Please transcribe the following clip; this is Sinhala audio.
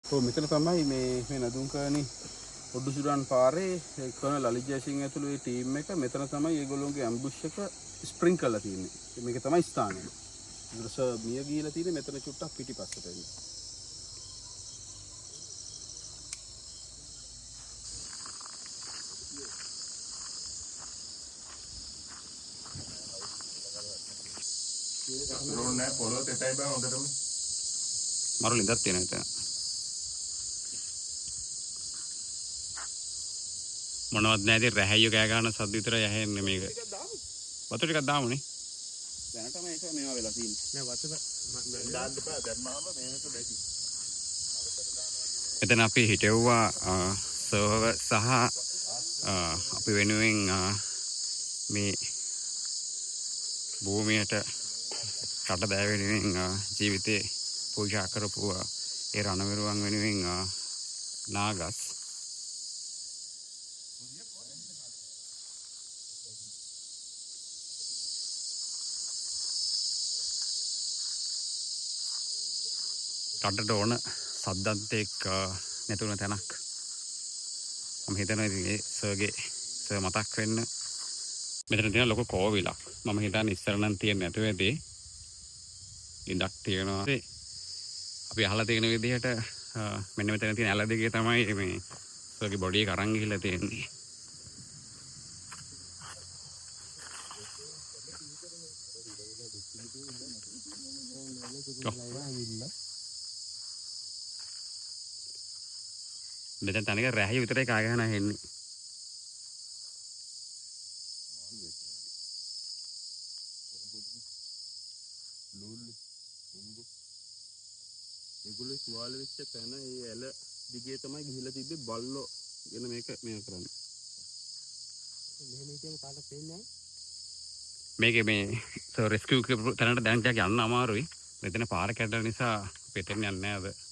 ඔව්, මෙතන තමයි මේ මේ නදුන්කරණි ඔඩුසුඩන් පාරේ කරන ලලිත් ජයසිංහ ඇතුළු ඒ ටීම් එක මෙතන තමයි ඒගොල්ලෝගේ ඇම්බුෂ් එක ස්ප්‍රින්ග් කරලා තියෙන්නේ. මේක තමයි ස්ථානය. ඒතර සර් මිය ගිහිලා තියෙන්නේ මෙතන චුට්ටක් පිටිපස්සට එන්න. වතුර නෑ, පොළොව තෙතයි බං හොඳටම. මරු ලිඳක් තියෙනවා එතන. මොනවත් නෑ, ඉතින් රැහැයියෝ කෑ ගහන සද්ද විතරයි ඇහෙන්නේ මේක. වතුර ටිකක් දාමුනේ. දැනටම ඒක මේවා වෙලා තියෙන්නේ. නෑ, වතුර දාන්න එපා, දැම්මාම මේක බැදි. මෙතන අපි හිටෙව්වා සර්ව සහ අපි වෙනුවෙන් මේ භූමියට රට දෑ වෙනුවෙන් ජීවිතේ පූජා කරපු ඒ රණවිරුවන් වෙනුවෙන් නාගස්. රටට ඕන සද්දත් එක්ක නැතුණ තැනක්. මම හිතනවා ඉතින් ඒ සර්ගේ සර් මතක් වෙන්න මෙතන තියෙන ලොකු කෝවිලක්. මම හිතන්නේ ඉස්සර නම් තියෙන්නේ නැතුව ඇති. ලිඳක් තියෙනවා. අපි අහලා තියෙන විදිහට මෙන්න මෙතන තියෙන ඇල දිගේ තමයි මේ සර්ගේ බොඩි එක අරන් ගිහිල්ලා තියෙන්නේ. මෙතන තනිකර රැහැය විතරයි කා ගහන ඇහෙන්නේ. ඒගොල්ලෝ තුවාල වෙච්ච තැන ඒ ඇල දිගේ තමයි ගිහිල්ලා තිබ්බේ බල්ලෝ ගෙන මේක මෙයා කරන්නේ. මෙහෙම හිටියම කාටවත් පේන්නේ නැහැ. මේකේ මේ සර් රෙස්කියු කරපු තැනට දැන් ටිකක් යන්න අමාරුයි. මෙතන පාර කැඩලා නිසා අපි එතෙන් යන්නේ නැහැ අද.